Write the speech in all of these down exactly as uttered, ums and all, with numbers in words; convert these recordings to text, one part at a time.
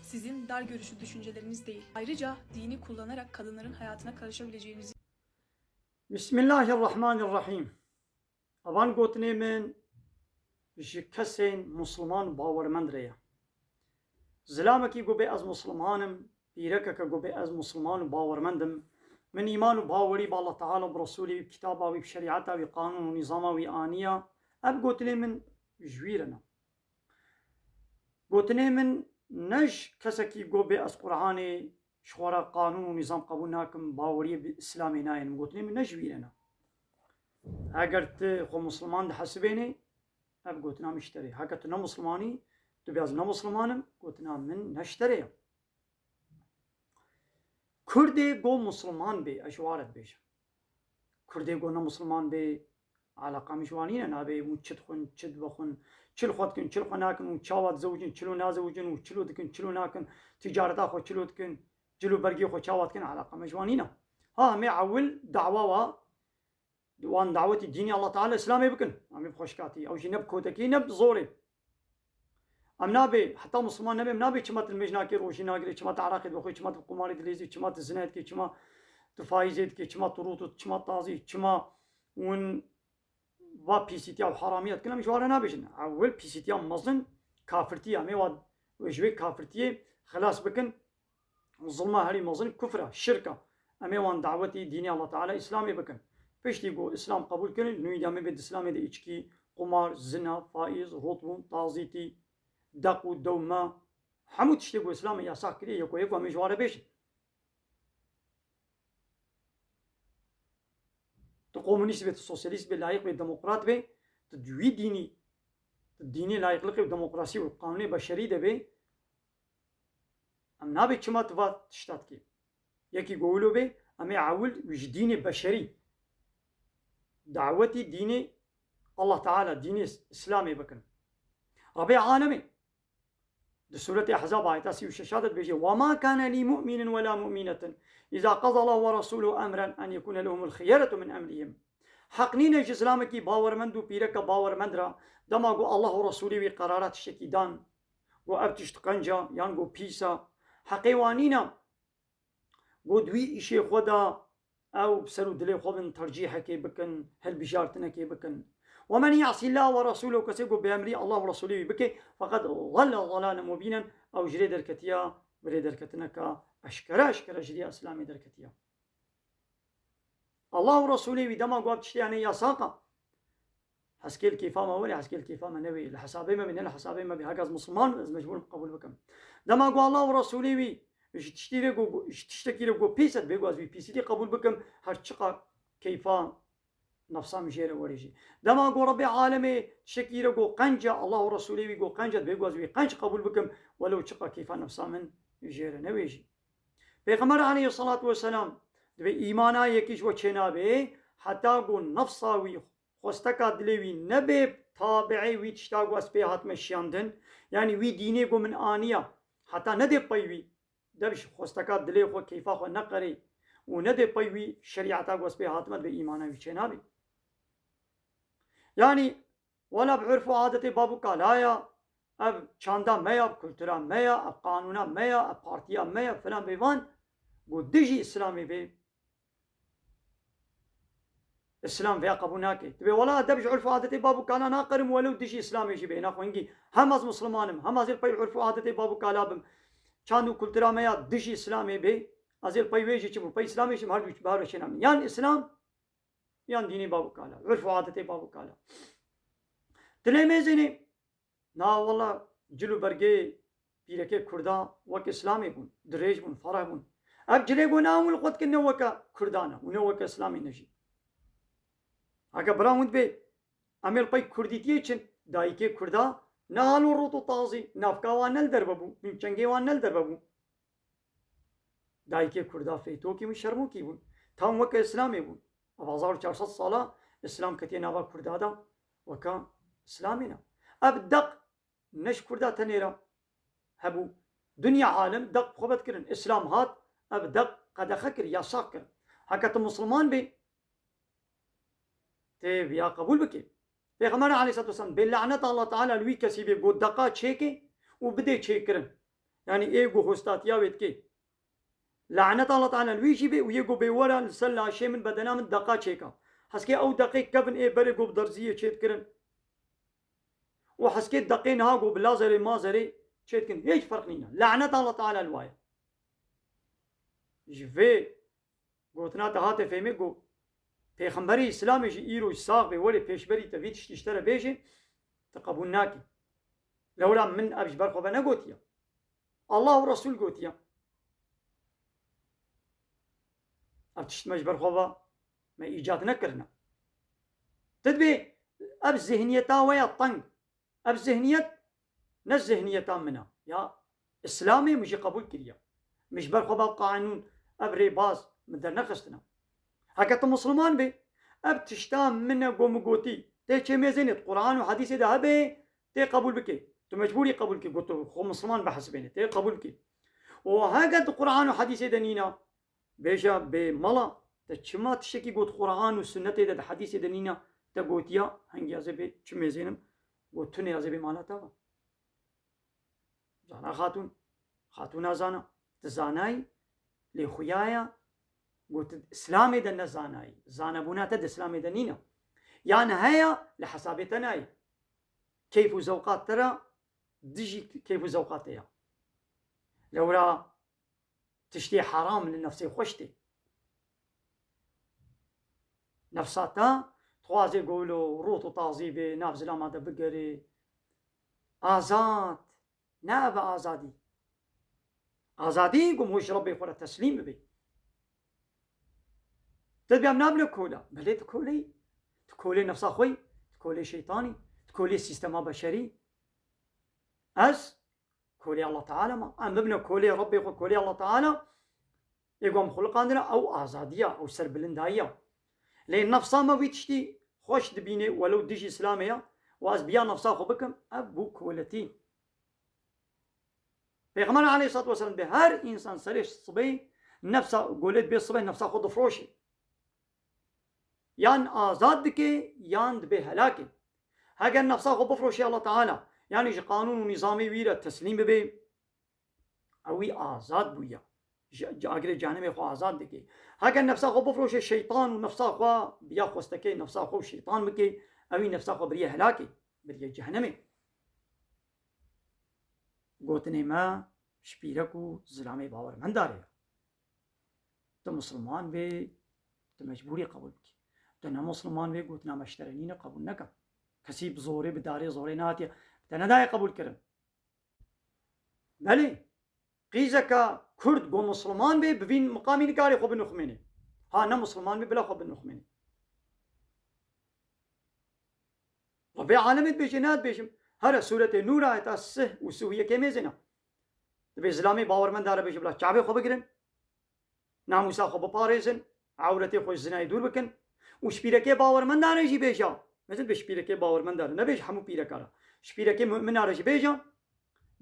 Sizin dar görüşlü düşünceleriniz değil. Ayrıca dini kullanarak kadınların hayatına karışabileceğinizi Bismillahirrahmanirrahîm. Evan gotinê min ji kesên misliman û bawermend re ye. Zilamekî ku bê ez misliman im, pîrekeke ku bê ez misliman û bawermend im, min îman û bawerî bi Allah Teala, bi Resûlê wî, bi kitaba wî, bi şerîeta wî, qanûn û nîzama wî aniya, ev gotinê min ji wî re ne. Gotinê min ne ji kesekî got bê ez Qur'anê ji xwe re qanûn û nîzam qebûl nakim, baweriyê bi Îslamê nayê, gotinê min ne ji wî re ne. Eger tu xwe misliman dihesibênê, ev gotina min ji te re ye. Heke tu ne misliman î, tu bê ez ne misliman im, gotina min ne ji te re ye. Kurdê go misliman bê, ez ji wan re dibêjim. Kurdê go ne misliman bê, eleqa min ji wan nîne, nabê hûn çi dixwin, çi dibixwin, çi li xwe dikin, çi li xwe nakin, hûn çawa dizewicin, çilo nazewicin, hûn çilo dikin, çilo nakin, ticareta xwe çilo dikin, cil û bergê xwe çawa dikin, eleqa min ji wan nîne. Ha, em ê ewil dawa wa, wan dawetî dînê Allah Teala Îslamê bikin. Em ê bi xweşikatî. Ew jî ne bi kotekî, ne bi zorê. Em nabê, heta misliman nebe, em nabê çima tu nimêj nakê, rojî nagirê, çima tu ereqê dibixwî, çima tu bi qumarê dilêzî, çima tu zinayê dikê, çima tu faîzê dikê, çima tu rût, çima tazî, çima hûn va pîsîtiya û heramiya dikin, em ji wan re nabêjin. Ewil pîsîtiya mezin kafirtî ye. Em ê wan ji wê kafirtiyê xilas bikin. Zilma herî mezin kufr e, şirk e. Em ê wan dawetî dînê Allah Teala Îslamê bikin. Piştî ku Îslam qebûl kirin, nû ya me bê di Îslamê de îçkî, qumar, zina, faîz, rotbûn, tazîtî, deq û dewme, hemû tiştê ku Îslamê yasax kiriye, yeko yeko em ê ji wan re bêjin. Tu komunîst bê, tu sosyalîst bê, layîq bê, demokrat bê, tu di wî dînî, tu dînê layîqliqê û demokrasî û qanûnê beşerî de bê, em nabê çima tu va tişta dikê. Yekî go wilo bê, em ê ewil ji dînê beşerî, dawetî dînê Allah Teala, dînê Îslamê bikin. Rebê alemê di Sûretê Ehzab ayeta sî û şeş de dibêje, "Ve ma kane lî mu'minin ve la mu'minetin iza qada Allahu ve rasûluhu emren en yekûne lehumul khiyeretu min emrihim." Heq nîne ji zilamekî bawermend û pîreke bawermend re, dema ku Allah û Resûlê wî qerara tiştekî dan, ku ev tişt qenc e yan ku pîs e, heqê wan nîne ku di wî îşê xwe de ew bi ser û dilê xwe bin tercîhekê bikin, hilbijartinekê bikin. "Ve men ya'sî Llâhe ve rasûlehu", kesê ku bêemrî Allah û Resûlê wî bike, "feqed dalle dalalen mubînen", ew ji rê derketiya, bi rê derketineke eşkere, eşkere ji rêya Îslamê derketiya. Allah û Resûlê wî dema ku ev tiştê hene yasaqa, heskê li kêfa me were, heskê li kêfa me newê, li hesabê me bê, ne li hesabê me bê, heke ez misliman bim, ez mecbûr im qebûl bikim. Dema ku Allah û Resûlê wî ji tiştî re ku, ji tiştekî re ku pîs e, dibê ku ez wî pîsîtî qebûl bikim, her çiqa keyfa nefsa min jê re werê jî. Dema ku Rebê alemê tiştekî re ku qenc e, Allah û Resûlê wî ku qenc e, dibê ku ez wî qenc qebûl bikim, welew çiqa keyfa nefsa min jê re newê jî. Pêxember aleyhisselatu vesselam dibê îmana yekî ji we çênabe, heta ku nefsa wî, xwesteka dilê wî nebê tabiê wî tişta ku ez pê hatime şiyandin, yanî wî dînê ku min aniya, heta nedê pey wî, dev ji xwesteka dilê xwe, keyfa xwe neqerê û nedê pey wî şerîeta ku ez pê hatime, dibê îmana wî çênabe. Yanî wela bi urf û adetê bab û kala ya, ev çanda me ya, bi kultura me ya, ev qanûna me ya, ev partiya me ya, filan bêvan, ku dijî Îslamê bê, Îslam vêya qebûl nake. Dibê wela edeb ji urf û adetê bab û kala naqerim, welew dijî Îslamê jî bê. Naxwe hingî hem ez Misliman im, hem ez ê li pey urf û adetê bab û kala bim. Çand û kultura me ya dijî Îslamê bê, ez ê li pey wê jî çi bû, pey Îslamê jî her du bi hev re çênabe. Yan Îslam, yan dînê bab û kala, urf û adetê bab û kala. Dilê mêzênê, na wela cil û bergê pîrekê Kurda wek Îslamê bûn, dirêj bûn, fereh bûn. Ev cilê ku na hûn li xwe dikin ne weke Kurdan e û ne weke Îslamê ne jî. Heke bira hûn dibê, em ê li pey Kurdîtiyê çin, dayikê Kurda ne halo rot û tazî, navka wan ne li derve bû, nûçengê wan ne li derve bû. Dayikê Kurda fêtokî bûn, şermokî bûn. Tam weke Îslamê bûn. Ev hezar û çar sed sala Îslam ketiye nava Kurda de, weke Îslamê ne. Ev deq ne ji Kurda tenê re hebû. Dinya alem deq bi xwe vedikirin. Îslam hat, ev deq qedexe kir, yasax kir. Heke tu Misliman bî, tê viya qebûl bikê. Pêxember aleyhisselatu vesselam bê lanet Allah Teala li wî kesî bê ku deqa çêke û bidê çêkirin. Yanî ê ku hostatiya wê dike. Lanet Allah Teala li wî jî bê û yê ku bê were li ser laşê min, bedena min deqa çêka. Heskê ew deqê kevin ê berê ku bi derziyê çêdikirin. Û heskê deqê niha ku bi lazerê mazerê çêdikin. Hiç ferq nîne. Lanet Allah Teala li waye. Ji vê gotina te hate fêmê ku Pêxemberê Îslamê jî îro jî sax bê, werê pêşberî te vî tiştî ji te re bêjê, te qebûl nakî. Lewra min ev ji ber xwe ve negotiye. Allah û Resul gotiye. Ev tişt me ji ber xwe ve me îcad nekirine. Te dibê ev zihniyeta we ya teng. Ev zihniyet ne zihniyeta min e. Ya Îslamê min jî qebûl kiriye. Min ji ber xwe ve ev qanûn, ev rêbaz min dernexistine. Heke tu Misliman bê, ev tişta min e ku min gotî, tê çê mêzênê, di Quran û Hedîsê de hebe, tê qebûl bike. Tu mecbûrî qebûl kî, got tu xwe Misliman bihesibêne, tê qebûl kî. Û heke di Quran û Hedîsê de nîne, bêje bê mala, te çima tiştekî got Quran û Sunnetê de, di Hedîsê de nîne, te gotiya, hengî ez ê bê çi mêzênim, got tunê ez ê bê mala te ve. Zana Xatûn, Xatûna Zana, tu zanayî, lê xuya ye, got Îslamê de ne zanayî, zanebûna te di Îslamê de nîne. Yan heye, li hesabê te nayê. Keyf û zewqa te re dijî keyf û zewqa te ye. Lewra tiştê heram li nefsê xweş tê. Nefsa te dixwaze golo rût û tazî bê, nav zilama de bigerê. Azad. Ne ev e azadî. Azadî ku ji Rebbê xwe re teslîm bibe. Te dibê em nabine kola. Belê tu koleyî. Tu kolê nefsa xwe yî. Tu kolê şeytanî. Tu kolê sîstema beşerî. Ez kolê Allah Teala me. Em bibine kolê Rebbê xwe, kolê Allah Teala. Ê ku em xuliqandine, ew azadî ya, ew serbilind dayiya. Lê nefsa me vî tiştî xweş dibîne, welew dijî Îslamê ya, û ez biya nefsa xwe bikim, ev bû koletî. Pêxember aleyhissalatu vesselam dibê her însan serê sibê nefsa, golê dibê sibê nefsa xwe difroşê. Yan azad dike, yan dibê helakê. Heger nefsa xwe bifroşê Allah Teala, yanî ji qanûn û nîzamê wî re teslîm bibe, ewî azad bûye. Ji, ji agirê cehennemê xwe azad dike. Heger nefsa xwe bifroşê şeytan û nefsa xwe biya xwestekê nefsa xwe û şeytan bike, ewî nefsa xwe biriye helakê, biriye cehennemê. Gotinê me ji pîrek û zilamê bawermendar e. Tu Musulman bê, tu mecbûrî qebûl bikî. Tu ne Musulman bê, gotina me ji te re nîne, qebûl neke. Kesî bi zorê, bi darê zorê nehatiye, bi te nedaye qebûl kirin. Belê, qîzeke Kurd ku Musulman bê, bi vîn miqamî nikarê xwe binixumênê. Ha ne Musulman bê, bila xwe binixumênê. Rebbê alemê dibêje, ne dibêjim. Here sûretê Nûr ayeta sih û sih û yekê mêzêne. Dibê zilamê bawermenda re bêje bila çavê xwe bigirin. Namûsa xwe biparêzin. Ewretê xwe ji zinayê dûr bikin. Û ji pîrekê bawermenda re jî bêje. Mezin dibê ji pîrekê bawermenda re. Nebêje hemû pîreka re. Ji pîrekê mumina re jî bêje.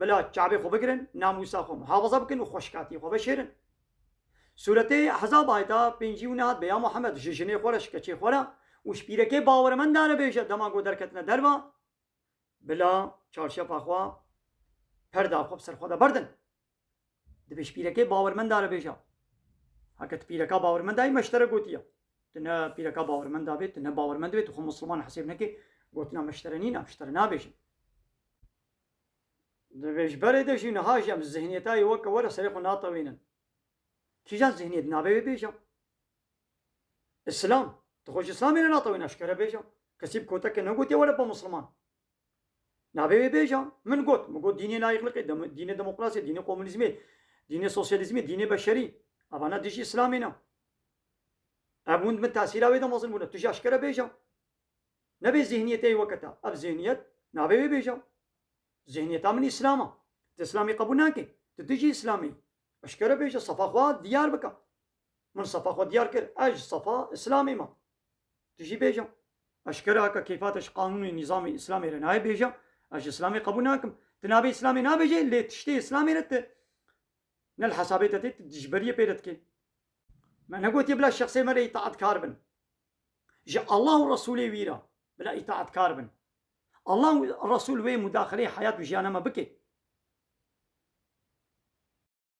Bila çavê xwe bigirin, namûsa xwe muhafaza bikin û xweşikatiyê xwe veşêrin. Sûretê Ehzab ayeta pêncî û neh de bê ya Muhammed ji jinê xwe re, ji keçê xwe re û ji pîrekê bawermenda re bêje, dema ku derketine derva, bila çarşefa xwe, perda xwe bi ser xwe de berdin. Dibê ji pîrekê bawermenda re bêje. Heke tu pîreka bawermenda yî, me ji te re gotiye. Tu ne pîreka bawermenda bê, tu ne bawermend bê, tu xwe Musulman hesêb neke, gotina me ji te re nîne, em ji te re nabêjin. Dibê ji berê de jî niha jî em zihniyeta yê weke we re serê xwe natewînin. Kîjan zihniyet nabe wê bêje? Îslam. Tu xwe ji Îslamê re natewîne, eşkere bêje. Kesî bi koteke negotiye were be Musulman. Nabe wê bêje. Min got, min got dînê layîqlikê, dem-, dînê demokrasiyê, dînê komunîzmê, dînê sosyalîzmê, dînê beşerî. Evana dijî Îslamê ne. Ev hûn min tesîra wê de mezin bûne. Tu jî eşkere bêje. Nebê zihniyetê weke te. Ev zihniyet nabe wê bêje. Zihniyeta min Îslam e. Tu Îslamê qebûl nake. Tu dijî Îslamê. Eşkere bêje, sefa xwe diyar bike. Min sefa xwe diyar kir. Ez ji sefa Îslamê me. Tu jî bêje. Eşkere heke keyfa te ji qanûnê nîzamê Îslamê re nayê bêje. Ez ji Îslamê qebûl nakim. Tu navê Îslamê nabêje, lê tiştê Îslamê re tu ne li hesabê te tê, tu dijberiyê pê re dikê. Me negotiye bila şexsê me re îtaatkar bin. Ji Allah û Resûlê wî re bila îtaatkar bin. Allah û Resûl wê mudaxileyê heyat û jiyana me bike.